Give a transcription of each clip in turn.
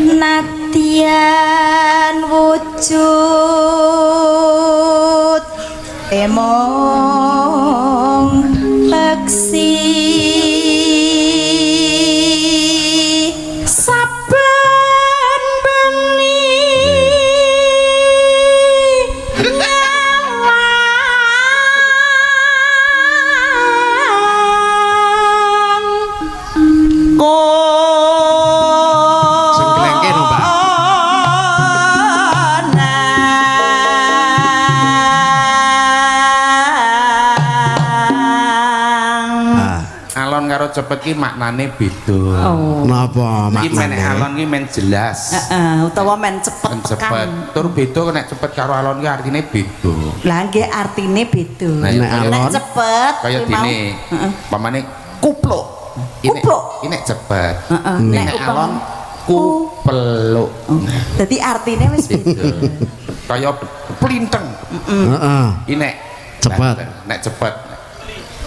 Nadyan wujud emong peksi saben bengi nyawang Sengklengke no, Mbak. Konang. Ah, Alon karo cepet ki maknane beda. Oh. napa Iki men maknane? alon ki men jelas. Heeh, utawa men cepet Men cepet. tekan. Tur beda nek cepet karo alon ki artine beda. Lah nggih artine beda. Nah, Nek kaya- Nek alon cepet Kaya kuwi mau- dene. Pamane kupluk. Ini Kupluk. ini cepet. Heeh. Nek Nek upama- alon kupeluk. Dadi artine wis beda. Kaya plinteng. Heeh. Ini nek Cepet. Nek cepet.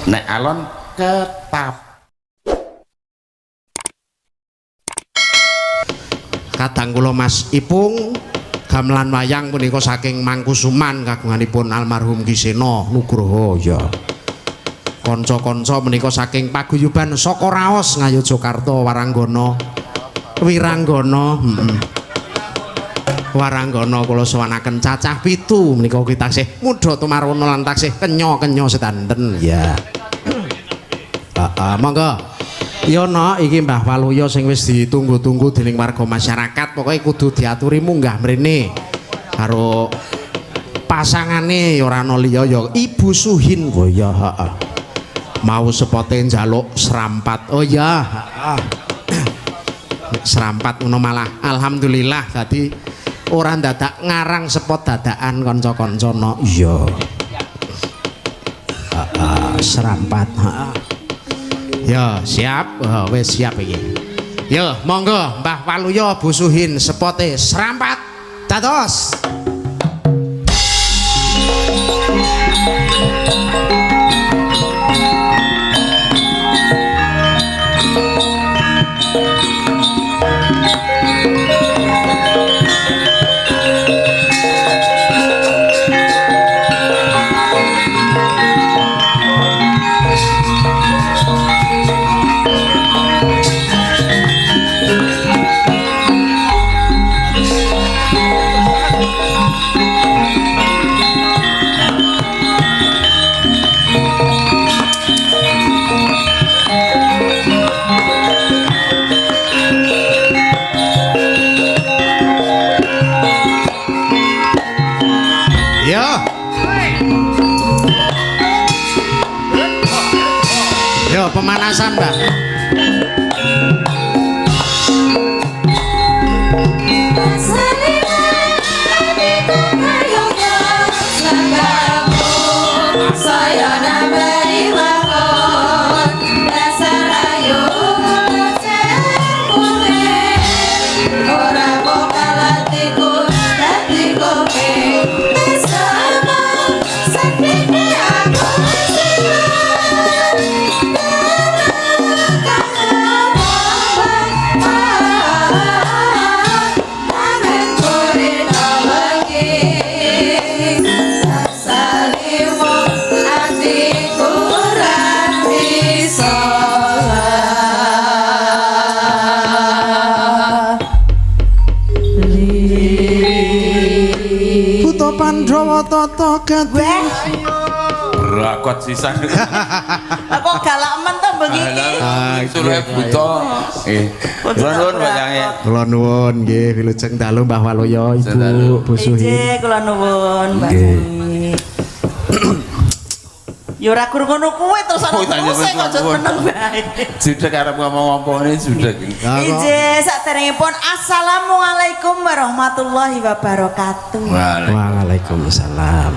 Nek alon ketap. Kadang kula Mas Ipung gamelan wayang punika saking Mangkusuman kagunganipun almarhum Ki Seno Nugroho ya. Kanca-kanca menika saking paguyuban Saka Raos Ngayogyakarta Waranggana Wiranggana heeh. Waranggana kula sowanaken cacah 7 menika ugi taksih mudha tumaruna lan taksih kenya-kenya sedanten ya. Heeh, monggo. Ya no, iki Mbah Waluyo sing wis ditunggu-tunggu dening warga masyarakat, pokoke kudu diaturi munggah mrene. Karo pasangane ya ora ana liya ya Ibu Suhin. Oh iya, heeh. Mau sepote njaluk serampat. Oh iya, heeh. Serampat ngono malah alhamdulillah dadi ora ndadak ngarang sepot dadakan kanca-kanca no. Iya. Heeh, serampat, heeh. Ya, siap. Oh, wis siap iki. Ya, monggo Mbah Waluyo Bu Suhin sepote serampat dados. Ya. Yo pemanasan, Mbak. Saya nambahi lakon dasar ayu ora bakal atiku dadi kowe bersama sedih aku Buta Pandhawa tata gati. Berakot sisan. Lah kok galak men to bengi iki? Ah, Suruhe buta. Kula nuwun wayange. Kula nuwun nggih wilujeng dalu Mbah Waluyo Ibu Bu Suhin. Ije kula nuwun Mbak Nggih. Sumi. Ya ora kur ngono kuwi terus ana Oh, tanya terus kok aja nuwun. meneng bae. Judeg arep ngomong apa ini judeg. Lah, kok- Ije saderengipun assalamualaikum warahmatullahi wabarakatuh. Waalaikumsalam.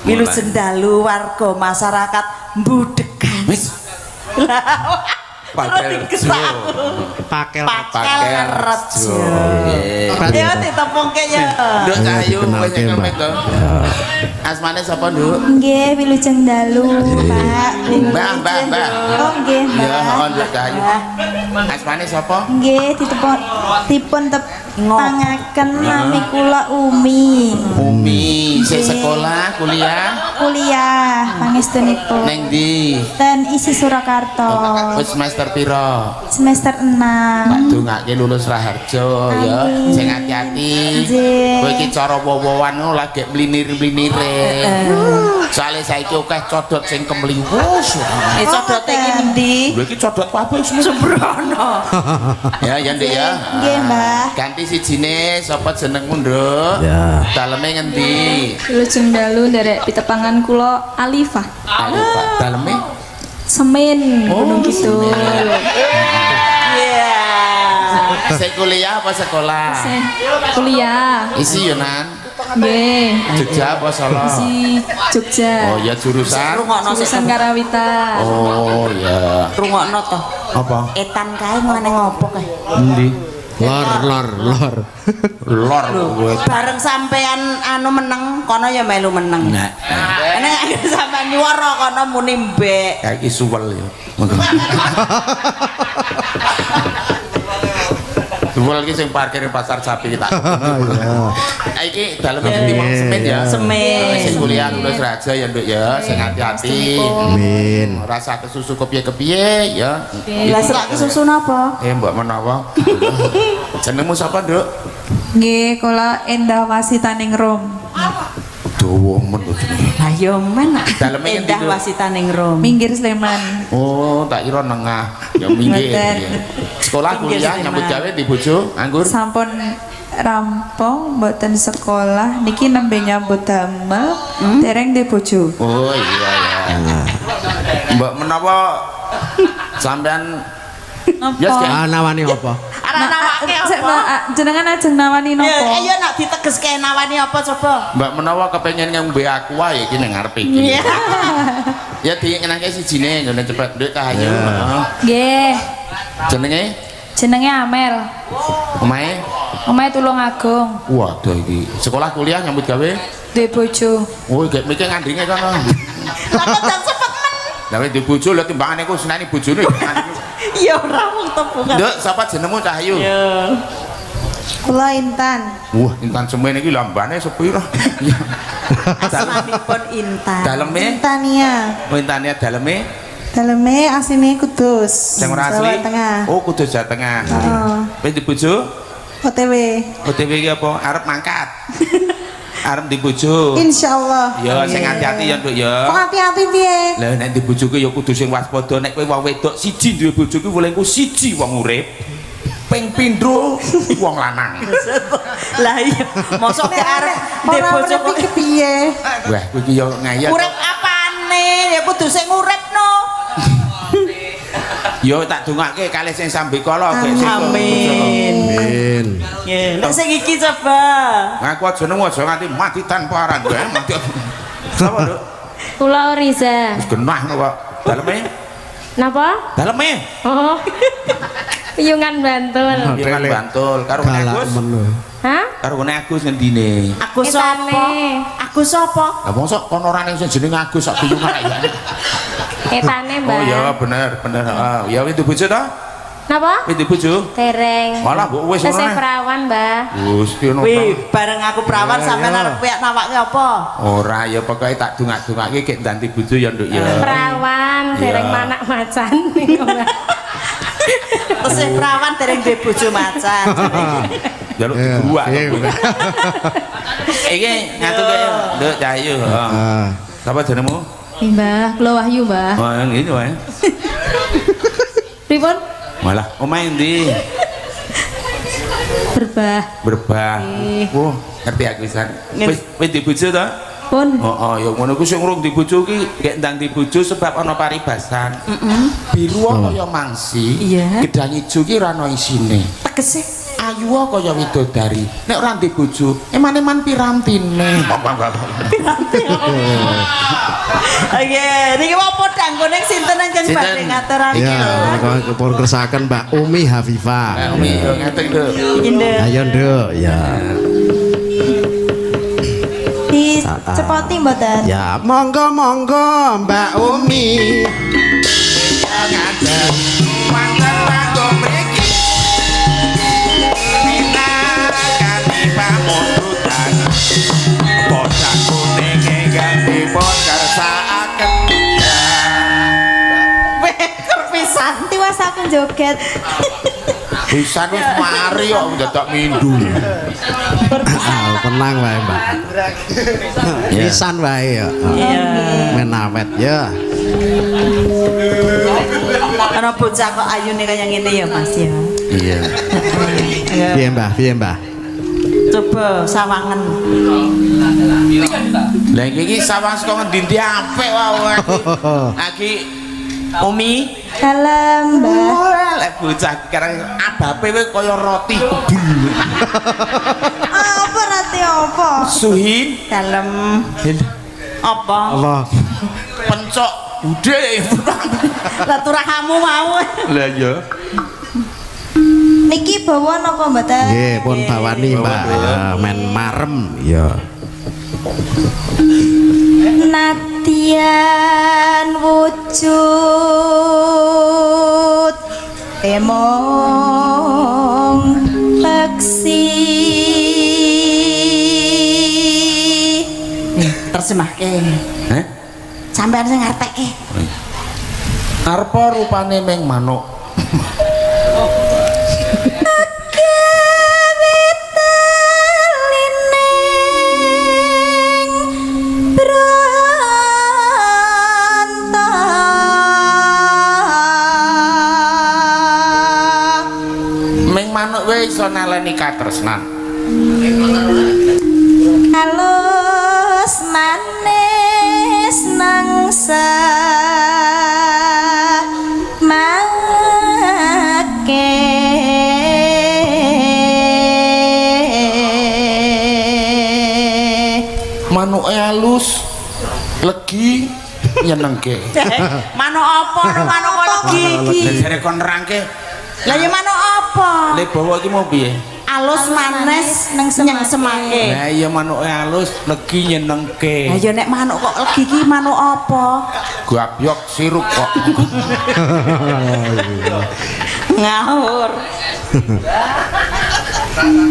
Wilujeng dalu warga masyarakat Budegan. Wis Lah, Pakel terus Rejo. Pakel Pakel Rejo. Nggih. Ya ditepungke ya. Nduk Cahyu Dikenalke, banyak Mbak. to. Asmane sapa, Nduk? Nggih, wilujeng dalu, Pak. Mbak, Mbak, Mbak. Oh, nggih, Mbak. Ya, heeh, Nduk Cahyu. Asmane sapa? Nggih, ditepung dipun Pangaken nami kula Umi. Umi, sik sekolah, kuliah? Kuliah pangestunipun. Neng ndi? Ten isi Surakarta. Wis semester pira? Semester 6. Tak dongake lulus Raharjo ya. Sing ati-ati. Kowe iki cara wowoan ngono lagi mlinir-mlinire. Soale saiki akeh codot sing kemliwus. Codote iki endi? Lho iki codot kabeh sembrono. Ya, ya Nduk ya. Nggih, Mbah. Ganti sijine sapa jenengmu, Nduk? Ya. Daleme ngendi? Wilujeng dalu nderek pitepangan kula Alifah. Alifah. Daleme Semen Gunung Kidul. Iya. Sik kuliah apa sekolah? Kuliah. Isi yo Nan. Nggih. Jogja apa Solo? Isi Jogja. Oh ya jurusan. Jurusan Karawitan. Oh ya. Rungokno to. Apa? Etan kae ngene ngopo kae? Endi? Lor lor lor. Lor kowe. Bareng sampean anu meneng, kono ya melu meneng. Nah. Nek sampean nyuwara kono muni mbek. Kae iki suwel ya. Monggo. Suwel iki sing parkir ning pasar sapi tak. Iya. Iki daleme endi wong Semen ya? Semen. Sing kuliah lulus raja ya Nduk ya, sing hati-hati. Amin. Rasa kesusu kepiye-kepiye ya. Lah serak kesusu napa? Mbok menawa. Jenengmu sapa, Nduk? Nggih, kula Endah Wasitaning Rom. Dawa men lho jenenge. Lah ya men. Daleme Endah Wasitaning Rom. Minggir Sleman. Oh, tak kira nengah. Ya minggir. Sekolah kuliah nyambut gawe di bojo nganggur. Sampun rampung mboten sekolah niki nembe nyambut damel dereng di bojo. Oh iya ya. Mbok menawa sampean napa? Ah nawani apa? Arep nawake apa? Jenengan ajeng nawani napa? Ayo nak ditegeske nawani apa coba? Mbak menawa kepengin ngombe aku wae iki ning ngarepe iki. Ya diengenake sijine ngene cepet Nduk Cahayu. Nggih. Jenenge? Jenenge Amel. Omahe? Omahe Tulungagung. Waduh iki. Sekolah kuliah nyambut gawe? Duwe bojo. Oh, gek mikir ngandringe kono. Lah kok jan cepet men. Lah wis duwe bojo lho timbangane ku seneni bojone. Ya ora wong tepungan. Nduk, sapa jenengmu Cahayu? Ya. Kula Intan. Wah, Intan semene iki lambane sepira? Asmanipun Intan. Daleme? Intania. Oh, Intania daleme? Daleme asline Kudus. Sing ora asli? Jawa Tengah. Oh, Kudus Jawa Tengah. Heeh. Wis di bojo? OTW. OTW iki apa? Arep mangkat. Arep di bojo. Insyaallah. Ya sing hati-hati ya, Nduk ya. Kok hati-hati piye? Lah nek di bojo ku ya kudu sing waspada. Nek kowe wong wedok siji duwe bojo ku welingku siji wong urip. Ping pindho wong lanang. Lah iya, mosok gak arep di bojo kok kepiye? Wah, kowe iki ya ngayal. Urip apane? Ya kudu sing urip no. Ya tak dongake kalih sing sambekala gek sing. Amin. Amin. Nggih, lek sing iki coba. Ngaku aja nang aja nganti mati tanpa aran wae mati. Sapa, Nduk? Kula Riza. Wis genah kok. Daleme? Napa? Daleme. Oh. Piyungan Bantul. Piyungan Bantul karo Agus. Hah? Karo ngene Agus ngendine? Aku sapa? Aku sapa? Lah mosok kono ora ning sing jenenge Agus sak piyungan ya. Etane, Mbak. Oh iya bener, bener. Heeh. Ya wis bojo ta? Napa? Wis bojo? Dereng. Malah mbok wis ora. Tesih perawan, Mbah. Gusti ono. Wih, bareng aku perawan sampean arep piyak nawake apa? Ora ya pokoke tak dongak-dongake gek ndanti bojo ya, Nduk ya. Perawan, dereng manak macan niku, Mbah. Tesih perawan dereng duwe bojo macan. Jaluk diguwak. Iki ngaturke Nduk Cahayu, heeh. Sapa jenengmu? Mbah, kula Wahyu, Mbah. Oh, ngene wae. Pripun? Malah omahe endi? Berbah. Berbah. Wah, ngerti aku pisan. Wis wis dibojo to? Pun. Heeh, ya ngono ku sing urung dibojo ki gek ndang dibojo sebab ana paribasan. Heeh. Biru kaya mangsi, gedang ijo ki ora ana isine. Tegese ayu kaya widodari. Nek ora ndek bojo, eman-eman pirantine. Piranti. Oke, niki wau podang kuning sinten ingkang badhe ngaturaken? Iya, menika pun kersakaken Mbak Umi Hafifah. Umi yo ngadeg, Nduk. Ayo, Nduk, ya. Dicepoti mboten? Ya, monggo monggo Mbak Umi. Ngadeg wonten panggung mriki. Pisan joget. Pisan wis mari kok dadak mindu. Ah, tenang wae, Mbak. Pisan wae ya. Iya. Men awet ya. Ana bocah kok ayune kaya ngene ya Mas ya. Iya. Piye, Mbah? Piye, Mbah? Coba sawangen. Lah iki sawang saka ngendi-endi apik wae aku. Aki Umi Dalem, Mbah. Wah, lek bocah iki karang abape kowe kaya roti kebul. Apa roti apa? Suhin Dalem. Apa? Allah. Pencok budhe. Lah turahamu mau. Lah iya. Niki bawa napa mboten? Nggih, pun bawani, Mbak. Men marem ya. Nadyan wujud emong peksi. Terjemahke. Heh? Sampeyan sing ngerteke. Arpa rupane meng manuk. Meng manuk wae iso naleni katresnan. Halus manis nangsa make. Manuke halus, legi, nyenengke. Manuk apa? Manuk kok legi iki? Lah jare kon nerangke. Lah ya manuk apa? Le bawa iki mau piye? Alus manis nang nyeng semake. Lah iya manuke halus, legi nyenengke. Lah ya nek manuk kok legi iki manuk apa? Gabyok sirup kok. Ngawur.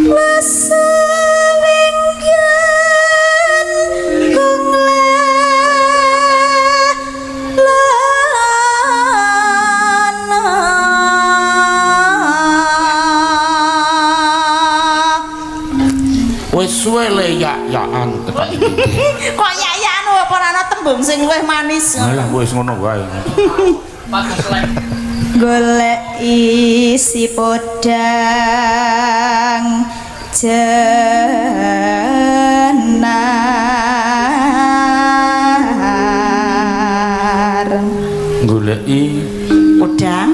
Lesuwingyan kung lana. Wis suwe le yak-yakan tekan iki. Kok yak-yakan apa ora ana tembung sing luwih manis? Alah wis ngono wae. Golek isi podang jenar. Goleki Podang?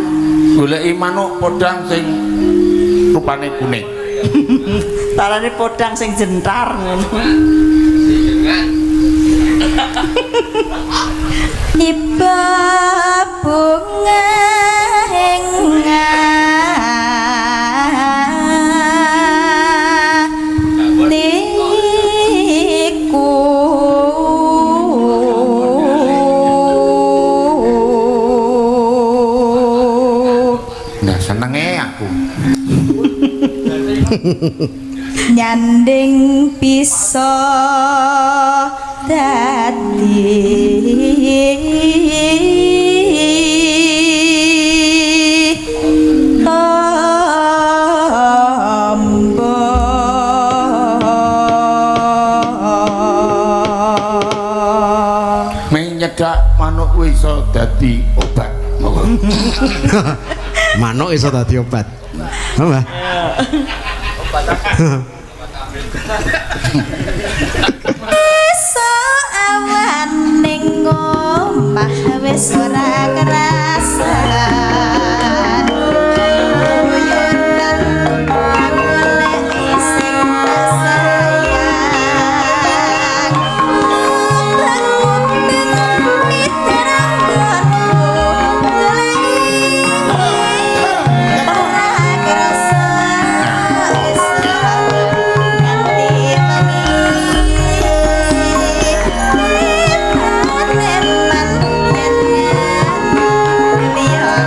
Goleki manuk podang sing rupane kuning. Tarane podang sing jentar ngono. Tiba bunga ing atiku. Nah senenge aku. Nyanding bisa dadi tombo. Meng nyedak manuk kuwi iso dadi obat. Manuk iso dadi obat. Mbah. Iso awan ning omah wis ora kerasan. Guyunan golek sing tak sayang. Mubeng-mubeng miteranggonku golek ora kerasa wis nganti wengi. Eman yen liya.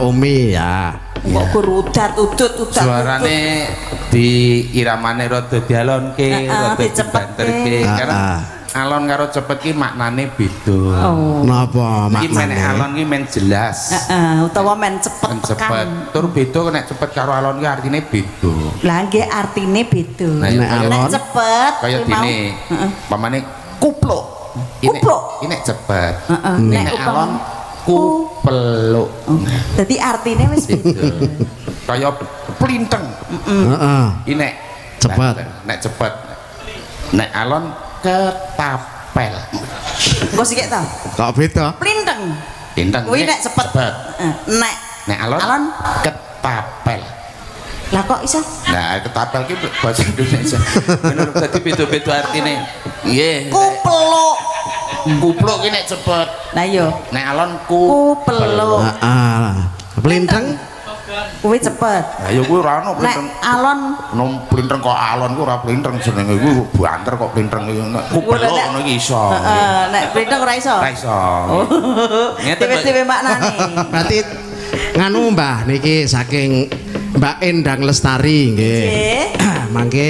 Umi ya. Kok gur udat udut udat. Suarane di iramane rada dialonke, rada dibanterke. Karena alon karo cepet ki maknane beda. Oh. Napa Iki men maknane? Alon ki men jelas. Heeh, utawa men cepet Men cepet. tekan. Tur beda nek cepet karo alon ki artine beda. Lah nggih artine beda. Nah, ya, Nek kaya- Nek alon cepet Kaya kuwi mau- dene. Pamane kupluk. Ini Kupluk. ini cepet. Heeh. Nek Nek upama- alon kupeluk. Dadi artine wis beda. Kaya plinteng. Heeh. Ini nek Cepet. Nek cepet. Nek alon ketapel. Engko sikik ta. Kok beda? Plinteng. Plinteng. Kuwi nek cepet. Heeh. Nek Nek alon, Alon. ketapel. Lah kok iso? Nah, ketapel ki bahasa Indonesia. Menurut dadi beda-beda artine. Nggih. Kupeluk. Kupluk ki nek cepet. Lah iya. Nek alon ku Kupeluk. Heeh. Plinteng Kuwi cepet. Lah ya kuwi ora ono Nek plinteng. alon Nom plinteng kok alon kuwi ora plinteng jenenge kuwi banter kok plinteng iki. Nek kupeluk Nek- ngono iki iso. Heeh, nek plinteng ora iso. Ora iso. Ngeten, Mbak. Dhewe-dhewe maknane. berarti nganu Mbah niki saking Mbak Endang Lestari nggih. Nggih. Mangke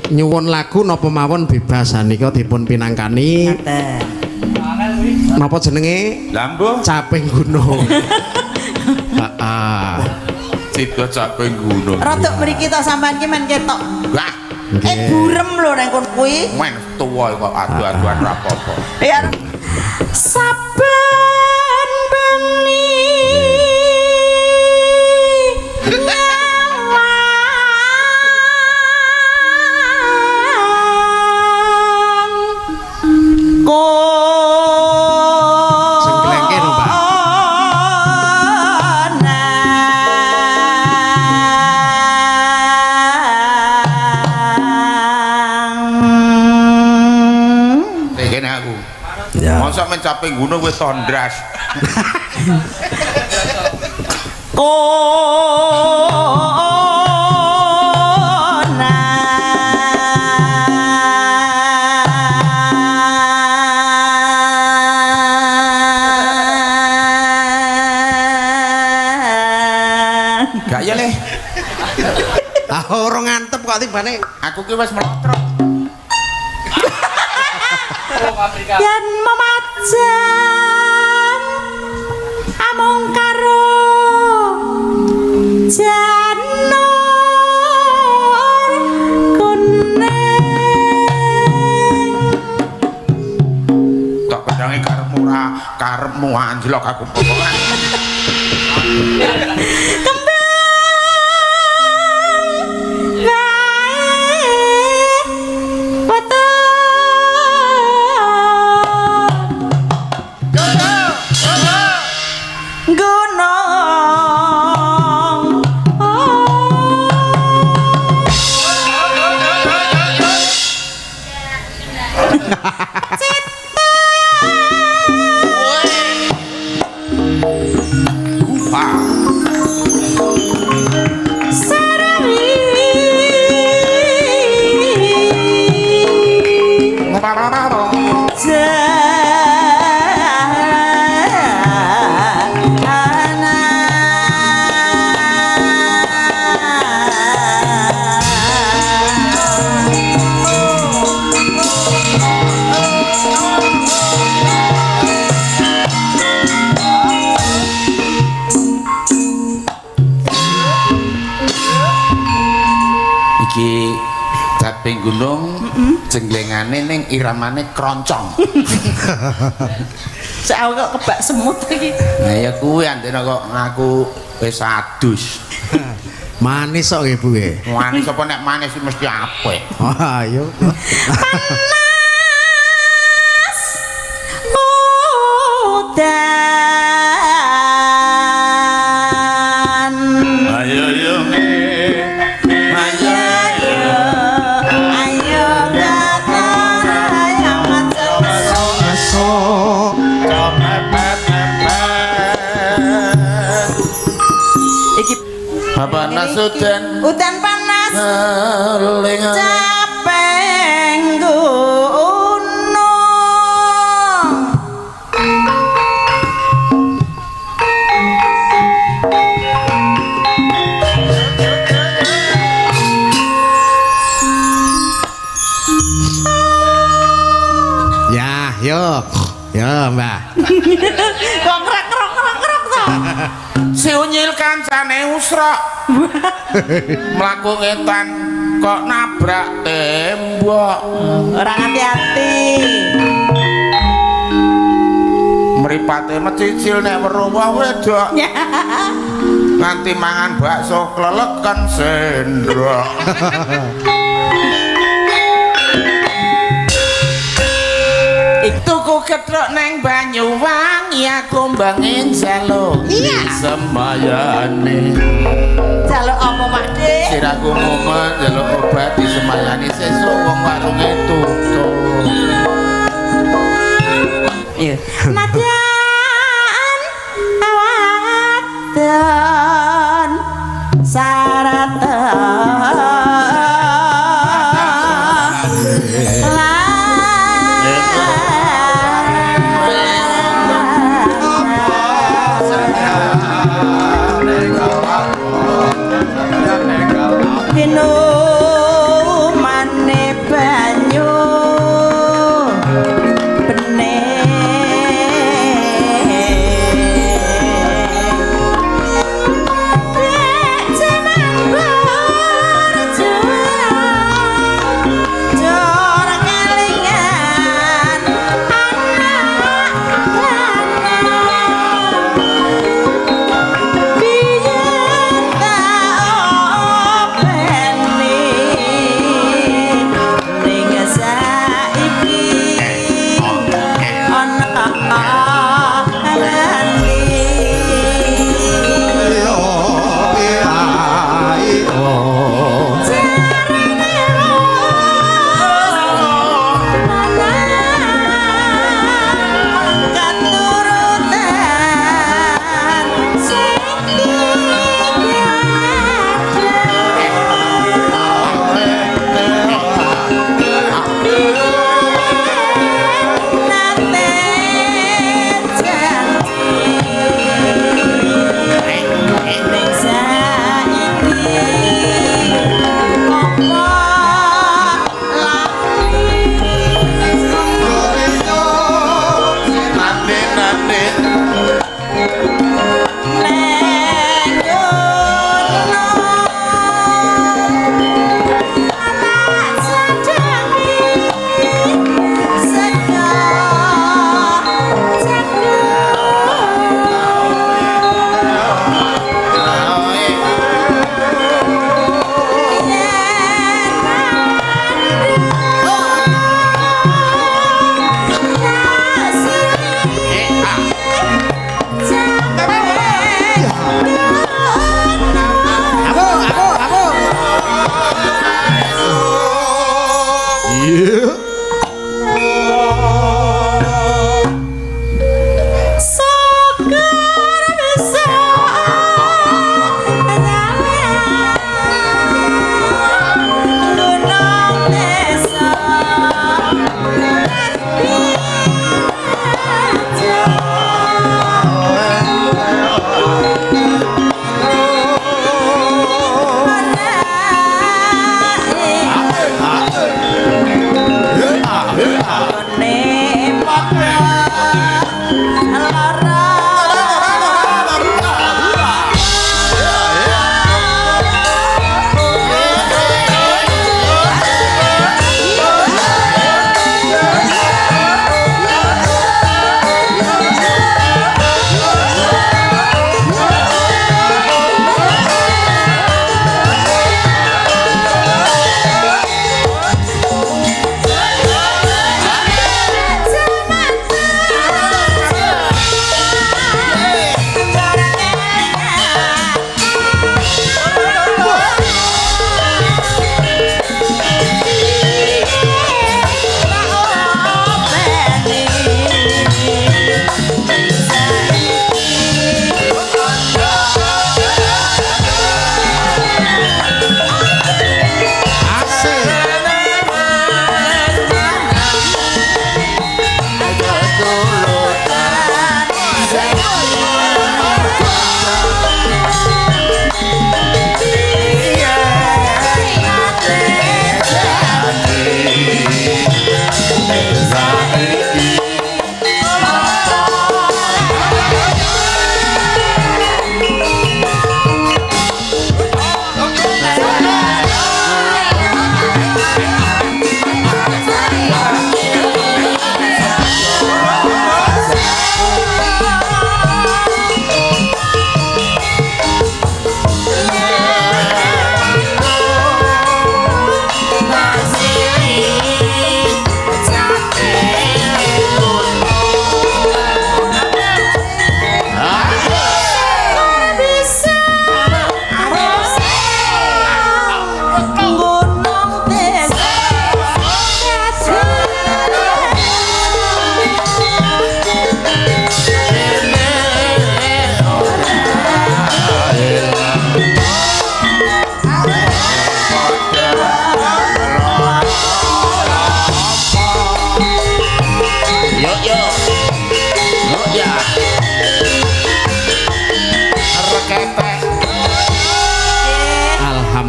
nyuwun lagu napa mawon bebas nika dipun pinangkani. Ngaten. Napa jenenge? Lah mbuh Caping Gunung. Heeh. sida caping gunung. Rodok mriki to sampean ki men ketok. Wah, Eh burem lho nang kon kuwi. men tuwa kok adu-aduan ra apa-apa. Ya. Saben bengi nyawang Sing glengke lho, Mbak. Konang. Nek kene aku. Ya. Mosok men caping gunung wis tondras. Konang. Gak ya le. Ah ora ngantep kok tibane. Aku ki wis melotrok. Yen memajang amung karo janur kuning. Tok pendange karepmu ora karepmu anjlok aku pokoke. Kembang wae weton gunung. Wah, Sarawi Iki caping gunung jenglengane ning iramane kroncong. Saya kok kebak semut iki. Nah ya kuwi andene kok ngaku wis adus. Manis kok nggih Bu nggih. Manis apa nek manis iki mesti apik. Wah, ayo. Panas udan. Ayo yo. Ayo. Ayo datang yang Esuk. Iki Bapak Nasudan udan panas eling capeng gunung. Ya, Mbah. Kok ngrek-ngrek-ngrek to. Si unyil kancane usrok. Mlaku ngetan kok nabrak tembok. Ora hati-hati. Mripate mecicil nek weruh wong wedok. Nganti mangan bakso kleleken sendok. Tuku kethuk neng Banyuwangi aku mbangin jaluk. Iya. Semayane. Jaluk apa Pak Dik? Sirahku mumet jaluk obat disemayani sesuk wong warunge tutup. Iya. Nadyan awadon sarata Minumane banyu bening Dek jeneng berjuang jor kelingan anak lanang biyen tak openi.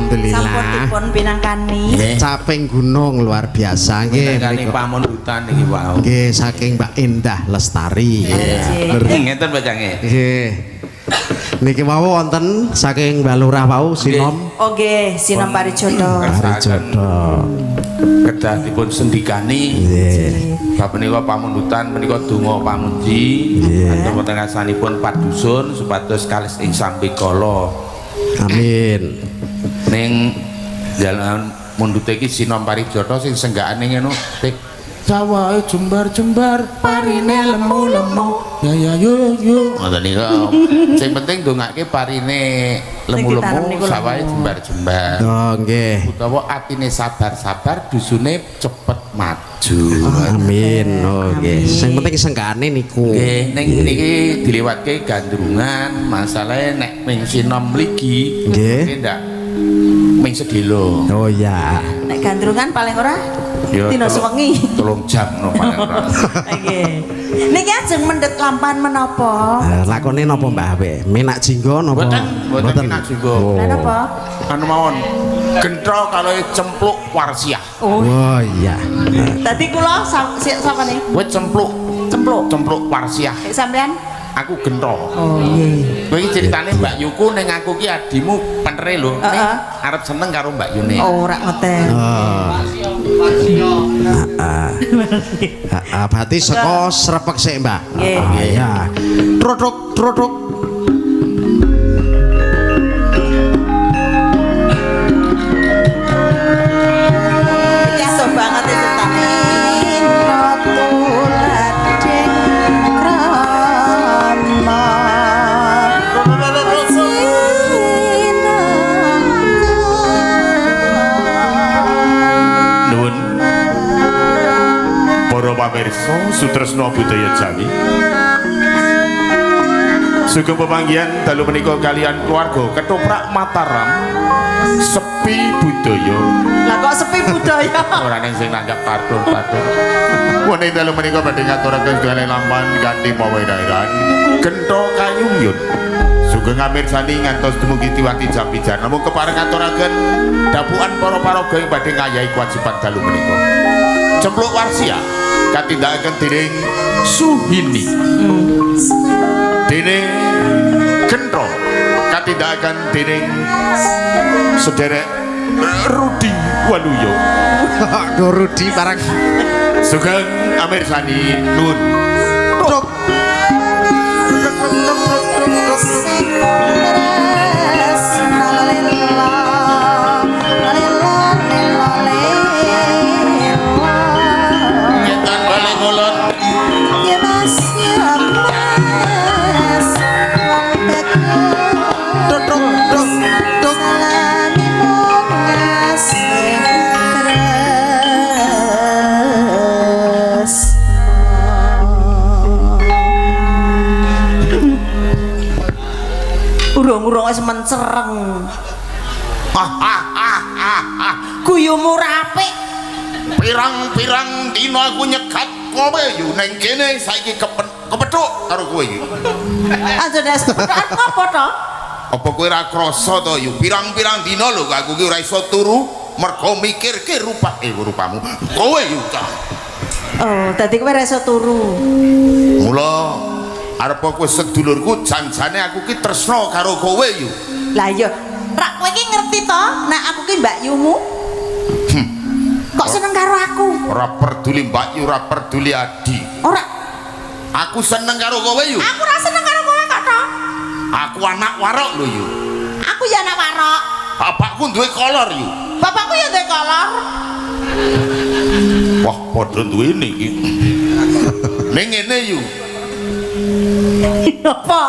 Alhamdulillah. Sampun dipun pinangkani. Caping gunung luar biasa nggih. Pinangkani pamundutan niki wau. Nggih saking Mbak Indah Lestari. Nggih. Ngeten Pak Cange. Nggih. Niki wau wonten saking Mbak Lurah wau Sinom. Oh nggih, Sinom Parijoto. Parijoto. Kedah dipun sendikani. Nggih. Bab menika pamundutan menika donga pamuji. Nggih. Wonten ngasanipun padusun supados kalis ing sambekala. Amin. Ning jalan mundute iki Sinom Parijoto sing senggakane ngono. Sawahe jembar-jembar, parine lemu-lemu. Ya ya yo yo. Ngoten niku. Sing penting ndongake parine lemu-lemu, sawahe jembar-jembar. Oh nggih. Utawa atine sabar-sabar, dusune cepet maju. Amin. Oh nggih. Sing penting senggakane niku. Nggih, ning niki dilewatke gandrungan, masalahe nek ming Sinom mligi nggih ndak ming sedelo. Oh iya. Nek gandrungan paling ora dina suwengi 3 jam no paling ora. Nggih. Niki ajeng mendhet lampahan menapa? Lakone napa Mbah Ape? Minak jinggo napa? Mboten, mboten minak jinggo. Lha napa? Anu mawon. Gentro kalau cempluk warsiah. Oh, oh iya. Dadi kula sapa nih? Kowe cempluk, cempluk. Cempluk warsiah. Nek sampean? Aku gentro. Oh iya. Kowe iki ceritane Mbak Yuku ning aku ki adimu penere lho. Ning arep seneng karo Mbak Yune. Oh, ora ngoten. Heeh. Berarti saka srepek sik, Mbak. Nggih. Iya. Trotok trotok. Iki asoh banget e ceritane. Nuwun para pamirsa sutresna budaya Jawi. Sugeng pepanggihan dalu menika kalian keluarga Ketoprak Mataram sepi budaya. Lah kok sepi budaya? Ora neng sing nanggap partur-partur. Wonten dalu menika badhe ngaturaken sedaya lampahan kanthi mawa dairan Gentho Kayungyun. Sugeng amirsani ngantos dumugi tiwati jam pijar. Namung kepareng ngaturaken dapukan para paraga ing badhe ngayahi kewajiban dalu menika. Cempluk Warsia katindakaken dening Suhini. Dening Gentho katindakaken dening sederek Rudi Waluyo. Go Rudi parang. Sugeng amirsani nuwun. Tok. Ngetan balik ngulon. Ya Mas, ya Mas, wong teguh. Tok tok tok. Salami ngasih tresno. Urung-urung wis mencereng. Guyumu ra apik. Pirang-pirang dina aku nyegat kowe yu ning kene saiki kepethuk karo kowe iki. Aja nek kepethukan ngopo to? Apa kowe ora krasa to yu? Pirang-pirang dina lho aku ki ora iso turu mergo mikirke rupamu. Kowe yu cah. Oh, dadi kowe ora iso turu. Mula arep kowe sedulurku janjane aku ki tresna karo kowe yu. Lah iya, rak kowe ki ngerti to nek aku ki Mbak Yumu? Kok seneng karo aku? Ora peduli Mbak Yu, ora peduli Adi. Ora. Aku seneng karo kowe yu. Aku ora seneng karo kowe kok to. Aku anak warok lho yu. Aku ya anak warok. Bapakku duwe kolor yu. Bapakku ya duwe kolor. Wah, padha duwene iki. Ning ngene yu. Apa?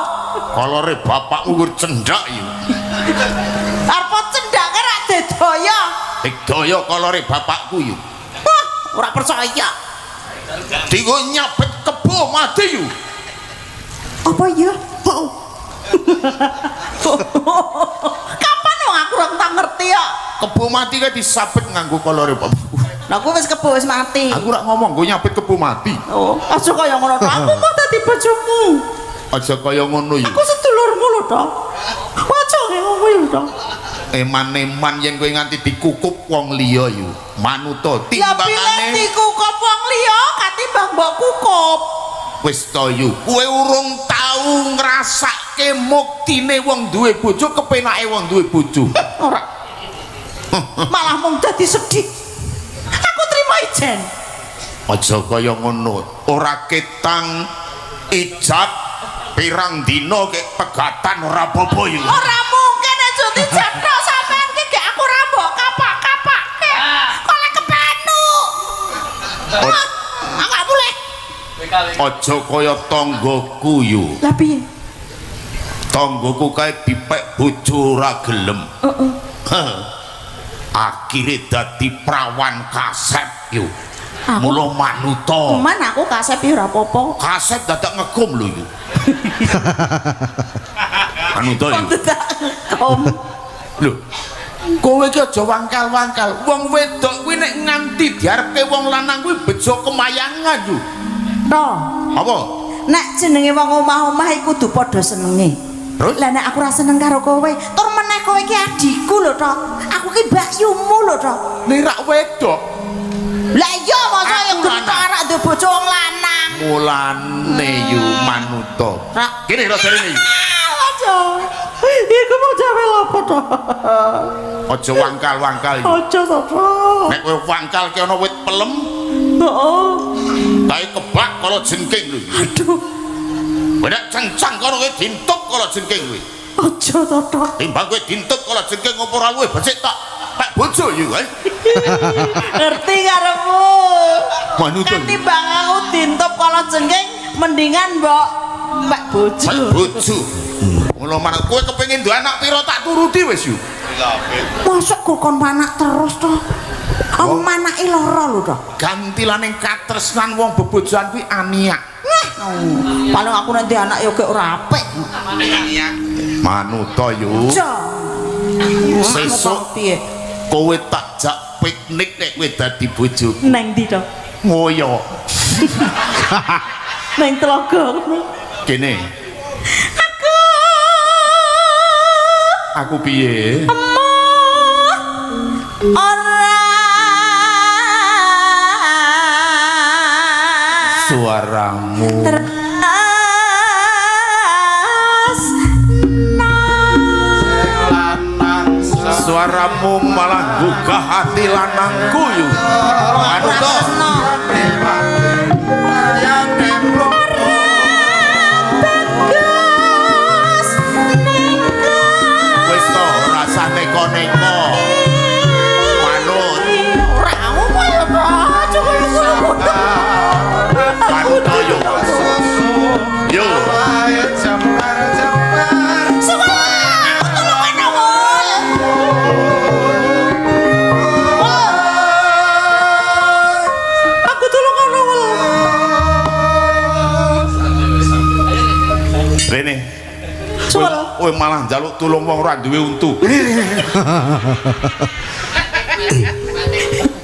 Kolore bapakmu kur cendhak yu. Arep cendhake rak dedaya. Digdaya kolore bapakku yu. Wah, ora percaya. Dienggo nyabet kebo mati yu. Apa ya? Kapan wong aku ora tak ngerti ya. Kebo mati kae disabet nganggo kolore bapakku. Lah aku wis kebo wis mati. Aku ora ngomong nggo nyabet kebo mati. Oh, aja kaya ngono to. Aku mau dadi bojomu. Aja kaya ngono yu. Aku sedulurmu lho to. Aja ngono kuwi to. Eman-eman yen kowe nganti dikukup wong liya yu. Manuta Ya pilih timbangane dikukup wong liya katimbang mbok kukup. Wis to yu, kowe urung tau ngrasake muktine wong duwe bojo, kepenake wong duwe bojo. Ora. Malah mung dadi sedih. Aku trimo ijen. Aja kaya ngono, ora ketang ijab pirang dina kek pegatan ora apa-apa yu. Ora mungkin aja dijab tok sampean ki gek aku ora mbok kapak-kapake. Kok lek kepenu. Enggak boleh. Aja kaya tanggaku yu. Lah piye? Tanggaku kae dipek bojo ora gelem. Heeh. Akhire dadi prawan kasep yu. Mula manuta. Man aku kasep ya ora apa-apa. Kasep dadak ngegum lho yu. Manuta yu. Dadak ngegum. Lho. Kowe iki aja wangkal-wangkal. Wong wedok kuwi nek nganti diarepke wong lanang kuwi bejo kemayangan yu. To. Apa? Nek jenenge wong omah-omah iku kudu padha senenge. Terus? Lah nek aku ora seneng karo kowe, tur meneh kowe iki adikku lho to. Aku ki mbakyumu lho to. Nek rak wedok. Lah iya masa ya Aku gentok lanang. arak duwe bojo wong lanang. Mulane yu manuta. Rak. Kene rasa rene yu. Aja. Iku mau jawel apa to? Aja wangkal-wangkal yu. Aja to. Nek kowe wangkal ki ana wit pelem, Heeh. kae kebak kala jengking lho. Aduh, Kowe nek cencang kono kowe dintup kala jengking kuwi. aja to to. Timbang kowe dintup kala jengking apa ora luwih becik tak pek bojo yu. Ngerti karepmu. Manuta. Katimbang aku dintup kala jengking mendingan mbok pek bojo. Pek bojo. Ngono manut kowe kepengin duwe anak pira tak turuti wis yu. Mosok kok kon manak terus to? Aku manake lara lho to. Gantilane katresnan wong bebojoan kuwi aniak. Paling aku nanti anak yo gek ora apik. Manuta yu. Aja. Sesuk piye? Kowe tak jak piknik nek kowe dadi bojoku. Neng ndi to? Ngoyo. Neng telaga ngono. Kene. Aku piye? Ora. Suaramu. Terus Suaramu malah gugah hati lanangku yu. Manuta. Wis to rasah neko-neko. Manut. Ora aku ya Pak. Manuta yu. Yo. Aku tulungan awal. Rene. Suwel. Kowe malah njaluk tulung wong ora duwe untu.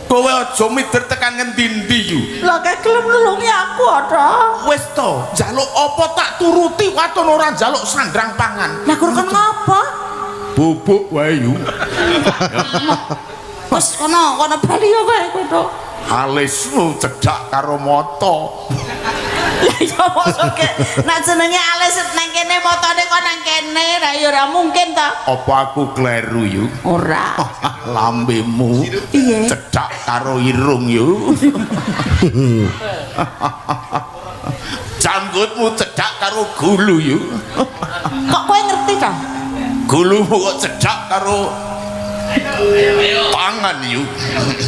Kowe aja mider tekan ngendi-endi yu. Lah kae gelem nulungi aku ada. Wis to, njaluk apa tak turuti waton ora njaluk sandrang pangan. Lah kur kon ngopo? Bubuk wae yu. Wis kono, kono bali yo kowe kowe to. Alismu cedhak karo mata. Lah ya mosok ke nek jenenge alis nang kene motone kok nang kene, lah ya ora mungkin to. Apa aku kleru yu? Ora. Lambemu Piye? cedhak karo irung yu. Janggutmu cedhak karo gulu yu. Kok kowe ngerti to? Gulumu kok cedhak karo tangan yu.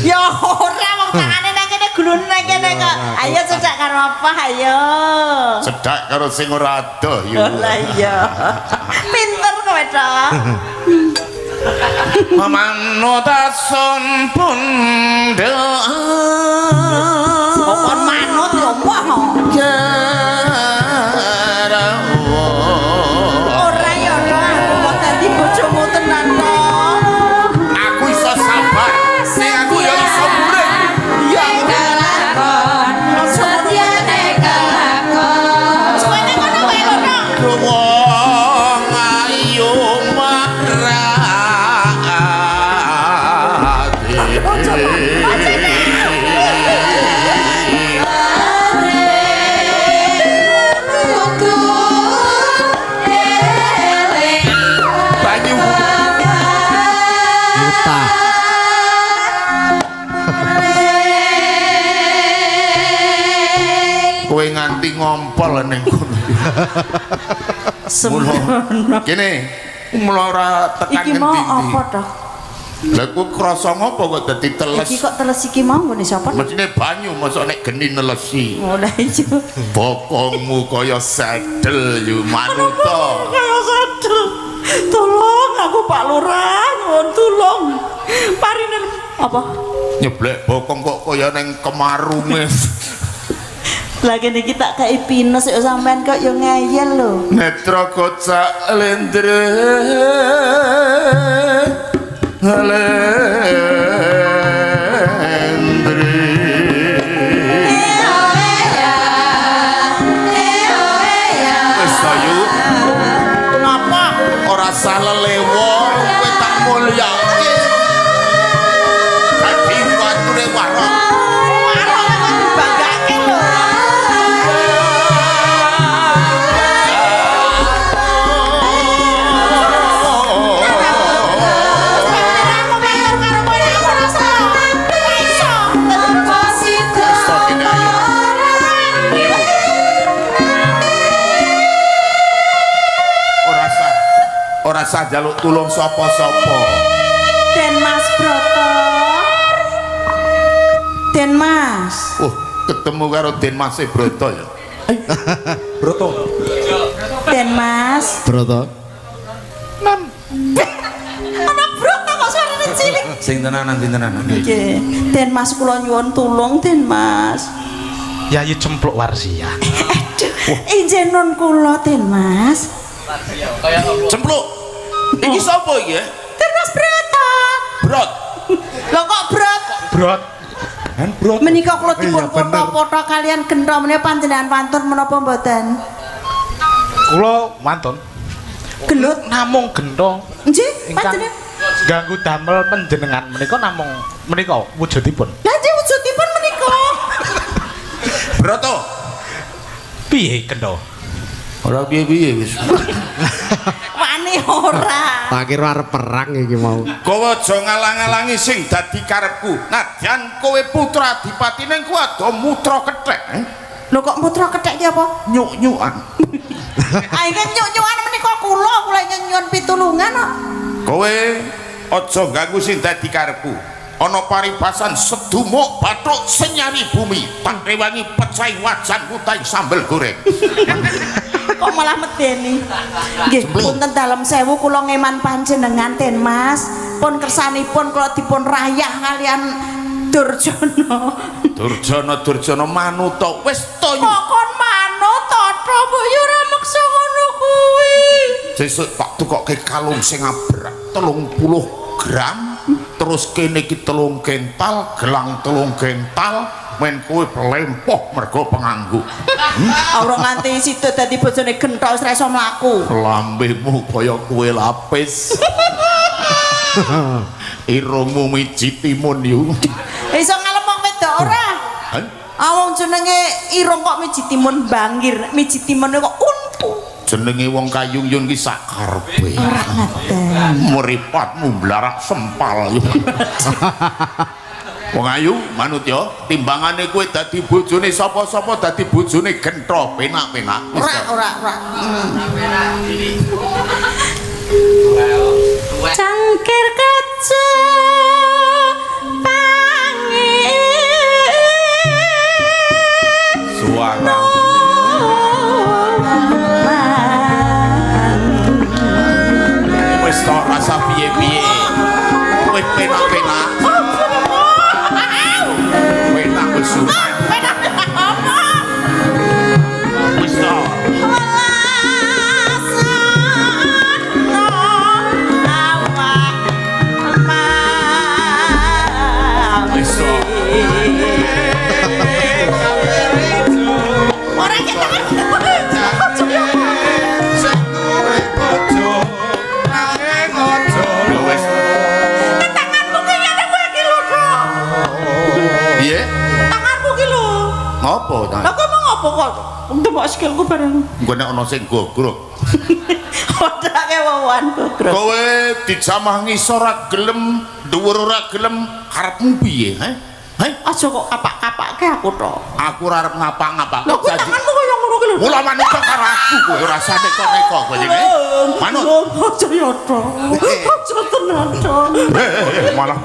Ya ora wong tangane nang kene gulune nang kene kok. Ayo cedhak karo apa ayo. Cedhak karo sing ora adoh yu. Lah iya. Pinter kowe to. Manutasun pundha. Kok kon manut ya wah. Ora ya to aku mau dadi bojomu tenan to. Aku iso sabar, ning aku ya iso muring. Iya kelakon. Setyane kelakon. Suwene kono wae lho to. Wong ayu marake. Latah. Kowe nganti ngompol ning kono. Sembrono. Kene mula ora tekan Iki mau ngendi-endi. apa toh? Lah kowe krasa ngopo kok dadi teles? Iki kok teles iki mau nggone sapa? Mestine banyu mosok nek geni nelesi. Oh lah iya. Bokongmu kaya sedel yu manuta. Kaya sedel. Tolong aku Pak Lurah, nyuwun tulung. Parinen apa? Nyeblek bokong kok kaya ning kemarunge. Lah kene iki tak kei pinus kok sampean kok yo ngeyel lho. Netra kocak lendre. Lendre. Wis to yu. Ngapa? Ora salah lelewo kowe tak mulyake. Dadi wature warok. Warok kok dibanggake lho. Ora sah jaluk tulung sapa-sapa. Den Mas Broto. Den Mas. Oh, ketemu karo Den Mas Broto ya. Broto. Den Mas. Broto. Nam. Ana Broto kok suarane cilik. Sing tenanan, sing tenanan. Nggih. Den Mas kula nyuwun tulung Den Mas. Yayi Cempluk Warsia. Aduh, injen nun kula Den Mas. Cempluk. Iki sapa iki? Den Mas Broto. Brot. Lho kok brot? Brot. Han brot. Menika kula dipun Iya, bener. foto-foto kalian gentha menika panjenengan wantun menapa mboten? Kula wantun. Gelut. Namung gentha Nggih, ingkang panjenengan. ganggu damel panjenengan menika namung menika wujudipun. Lah nggih wujudipun menika. Broto. Piye gentha? Ora piye-piye wis. Wani ora. Tak kira arep perang iki mau. Kowe aja ngalang-alangi sing dadi karepku. Nadyan kowe putra adipati ning ku ado mutra kethek. Lho kok mutra kethek ki apa? Nyuk-nyukan. Ah iki nyuk-nyukan menika kula, kula nyuwun pitulungan kok. Kowe aja ganggu sing dadi karepku. Ana paribasan sedumuk bathuk senyari bumi, tak rewangi pecahing wajanku taing sambel goreng. Kok malah medeni. Nggih, punten dalem sewu kula ngeman panjenengan Den Mas. Pun kersanipun kula dipun rayah kalian Durjana. Durjana Durjana manuta wis to yu. Kok kon manut to, Mbok ya ora meksa ngono kuwi. Sesuk tak tukokke kalung sing abrak 30 gram, terus kene iki 3 kental, gelang 3 kental, men kowe lempoh mergo penganggu. Ora nganti sida dadi bojone gentha wis ra iso mlaku. Lambemu kaya kue lapis. Irungmu miji timun yu. Iso ngalem wong wedok ora? Hah? Ah wong jenenge irung kok miji timun bangir, miji timun kok untu. Jenenge wong kayung yun ki sak karepe. Ora ngaten. Mripatmu blarak sempal yu. Wong ayu manut ya, timbangane kowe dadi bojone sapa-sapa dadi bojone gentha penak-penak. Ora ora ora. Cangkir kaca pange Suara. Wis to rasa piye-piye. Kowe penak-penak. Penak wis. Penak apa? Wis to. Wis to. Ora ketok. Lho wis. Tanganmu ki ngene kowe iki lho, Dok. Piye? Tanganmu ki lho. Ngopo ta? Lah kok mau ngopo kok? Ndemok sikilku bareng. Engko nek ana sing gogrok. Padake wowoan gogrok. Kowe dijamah ngisor ora gelem, dhuwur ora gelem, karepmu piye, he? He? Aja kok kapak-kapake aku to. Aku ora arep ngapa-ngapa. Lho kuwi tanganmu kaya ngono ki lho. Mula manut karo aku kowe ora usah neko-neko kowe iki. Manut. Aja ya to. Aja tenan to. Malah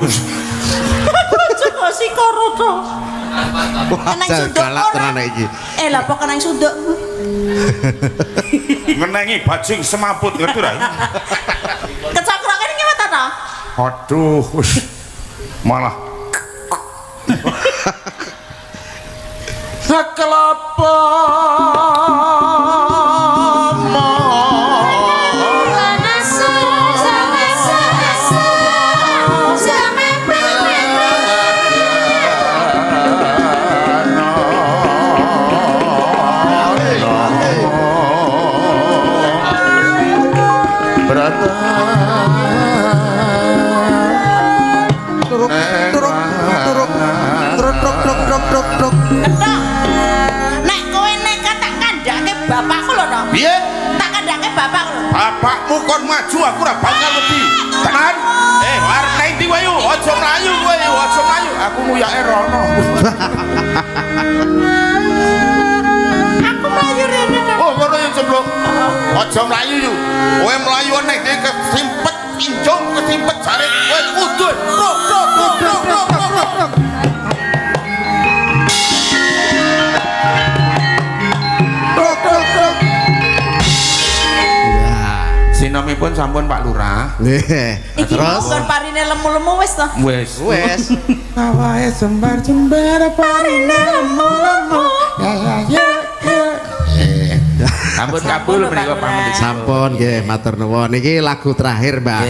Aja kok sikoro to. Wah, galak tenan iki. Lah apa kenang sunduk? Ngenengi bajing semaput ngerti ra? Kecakrak kene ngewe ta? Aduh, malah kelapa. Nek kowe nekat tak kandhake bapakku lho to. Piye? Tak kandhake bapakku lho. Bapakmu kon maju aku ora bakal wedi. Tenan? Arep nang ndi kowe? Aja mlayu kowe, aja mlayu. Aku nguyake rono. Aku mlayu rene to. Oh, ngono ya cemplung. Aja mlayu yu. Kowe mlayu nek kesimpet incung, kesimpet jarik kowe kudu. Tok tok tok tok tok. Sinomipun sampun Pak Lurah. Nggih. Iki Terus kon parine lemu-lemu wis to. Wis. Wis. Awae jembar-jembar parine lemu-lemu. Ya ya ya. Sampun kabul menika pamit. Sampun nggih matur nuwun. Niki lagu terakhir, Mbak.